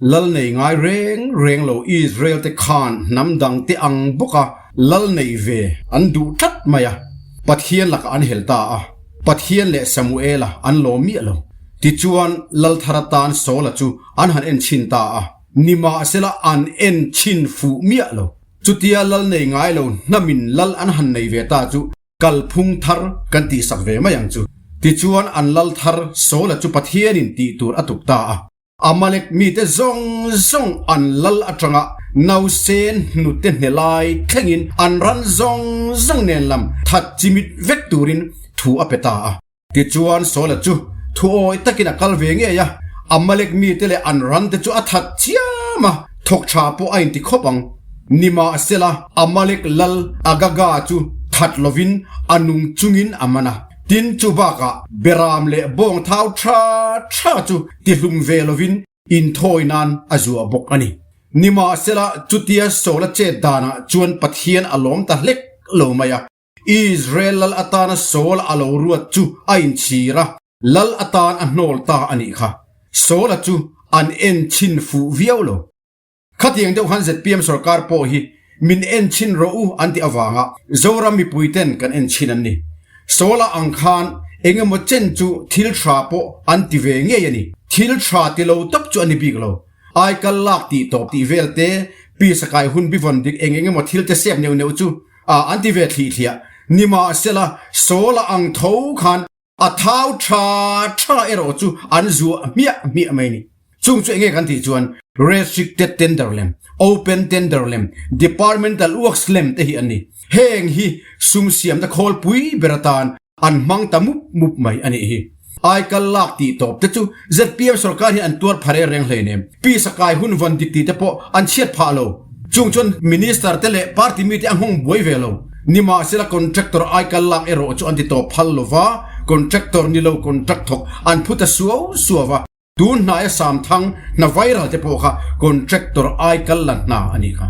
Lal nei ngai reng reng lo Israel te khan hnam dang te ang bawka lal nei ve an duh tlat mai a, Pathian lakah an hel ta a, Pathian leh Samuela an lawm miah lo. Tichuan lal thar atan Saula chu an han en chhin ta a, nimahsela an en chhin fuh miah lo. Chutia lal nei ngai lo hnamin lal an han nei ve ta chu Kalphung thar kan tihsak ve mai ang chu. Tichuan an lal thar Saula chu Pathianin tih tur a tuk ta a. Amalek mite zawng zawng an lal atanga nausen hnute hne lai thlengin an ran zawng zawng nen lam that chimit vek turin thu a pe ta a. Tichuan Saula chu thu awi takin a kal ve ngei a, Amalek mite leh an rante chu a that chiam a, thawk tha pawh a inti khawp ang. Nimahsela, Amalek lal Agaga chu that lovin a nung chungin a man a. Tin, chu bakah Beram leh bawng thau tha tha chu tihlum ve lovin inthawi nan a zuah bawk a ni. Nimahsela, chutia Saula chet danah chuan Pathian a lawm ta hlek lo mai a. Israel lal atana Saul a lo ruat chu a inchhir a, lal atan a hnawl ta a nih kha. Saul-a chu an en chhin fuh viau lo. Khatiang deuh khan zpm sorkar pawh hi min en chhin rawh u an tih avanga Zoram mipuiten kan en chhin an ni. Saul-a ang khan eng emaw chen chu thil tha pawh an ti ve ngei a ni. Thil tha ti lo tak chu a ni bik lo. Aikal lak tih tawp tih vel te, pisa kai hun bivawn dik eng eng emaw thil te sep neuh neuh chu A an ti ve thlih thliah. Nimahsela, Saula ang tho khan a thau tha tha erawh chu an zuah hmiah hmiah mai ni. Chung chu enge kan tih chuan Restricted Tender lem, Open Tender lem, Departmental Works lem te hi an ni. Heng hi sum siamna khawlpui ber atan An hmang ta mup mup mai a nih hi. Aikal lak tih tawp te chu zpm sorkar hian an tuar pha reng reng hleinem. Pisa kai hun vawn dik tih te pawh an chhiat phah lo. Chung chuan Minister te leh party mite a nghawng buai ve lo. Nimahsela contractor aikal lak erawh chu an ti tawp phal lova, contractor ni lo contract thawk an phu ta suau suau va. Tun hnaia Samthang hna viral te pawh kha contractor ai kal la hna a nih kha.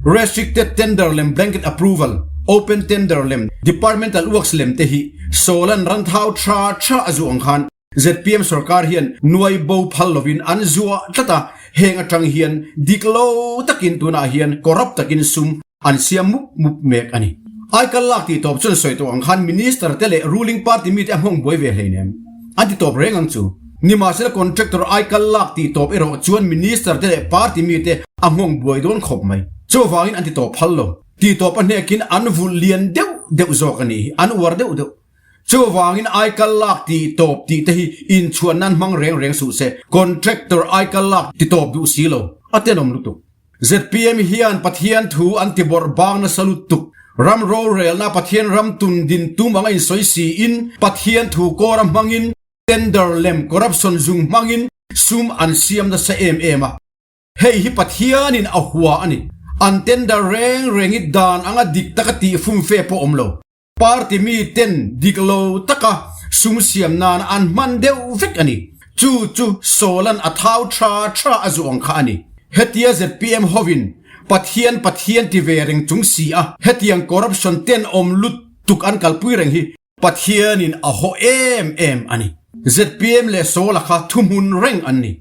Restricted tender lem blanket approval, open tender lem, departmental works lem te hi Solan ran thau tha tha a zuah ang khan zpm sorkar hian nuai bo phal lovin an zuah tlat a, heng atang hian dik lo takin tunah hian corrupt takin sum an siam mup mup mek a ni. Aikal lak tih tawp chuan sawi tawh ang khan Minister te leh ruling party mite a nghawng buai ve hleinem. An ti tawp reng ang chu. Nimahsela contractor aikal lak tih tawp erawh chuan Minister te leh party mite a nghawng buai dawn khawp mai. Chuvangin an ti tawp phal lo. Tih tawp a hnekin an vulh lian deuh deuh zawk a nih hi, an uar deuh deuh. Chuvangin aikal lak tih tawp tih te hi inchhuan nan hmang reng reng suh se, contractor aikal lak ti tawp duh si lo. A tenawm lutuk. Zpm hian Pathian thu an ti bawrh bang nasa lutuk. Ram rorelna Pathian ram tun din tum anga insawi siin Pathian thu kawra hmangin tender lem corruption zung hmangin sum an siam nasa em em a. Hei hi Pathianin a hua a ni. An tender reng rengi dan anga dik taka tih fumfe pawh awm lo. Party mi ten dik lo taka sum siam nan an hman deuh vek a ni. Chu chu Sawlan a thau tha tha a zuh ang kha a ni. Hetia zpm hovin Pathian Pathian ti ve reng chung si a hetiang corruption ten awm lutuk an kalpui reng hi Pathianin a haw em em a ni. Zpm leh Sawla kha thuhmun reng an ni.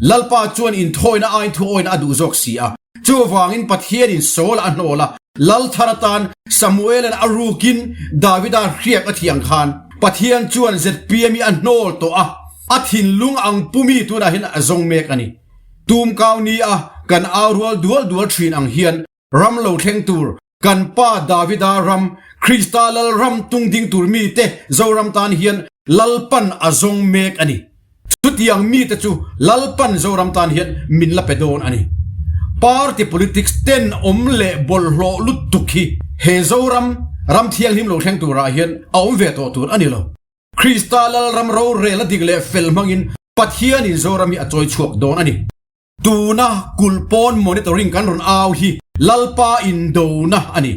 Lalpa chuan inthawina aiin thuawina a duh zawk si a. Chuvangin Pathianin Saul a hnawl a, lal thar atan Samuela'n a rukin Davida hriak a thih ang khan Pathian chuan zpm hi a hnawl tawh a, a thinlung ang pumi tunah hian a zawng mek a ni. Tumkau ni a kan au rual dual dual thin ang hian Ram lo thleng tur, kan pa Davida ram, Krista lal ram tung ding tur mite Zoram tan hian Lalpan a zawng mek a ni. Chutiang mite chu Lalpan Zoram tan hian min la pe dawn a ni. Party politics ten awm leh bawlhhlawh lutuk hi he Zoram ram thianghlim lo thleng turah hian a awm ve tawh tur a ni lo. Krista lal ram rorel a dik leh fel hmangin Pathianin Zoram hi a chawi chhuak dawn a ni. Tuna kulh pawn monitoring kan rawn au hi Lalpa indona a ni.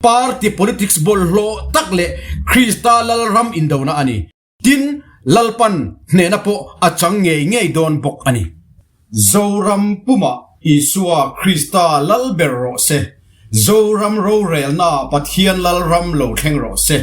Party politics bawlhhlawh tak leh Krista Lalram indona a ni. Tin, Lalpan hnehna pawh a chang ngei ngei dawn bawk a ni. Zoram pumah Isua Krista lal ber rawh se. Zoram rorelnaah Pathian Lalram lo thleng rawh se.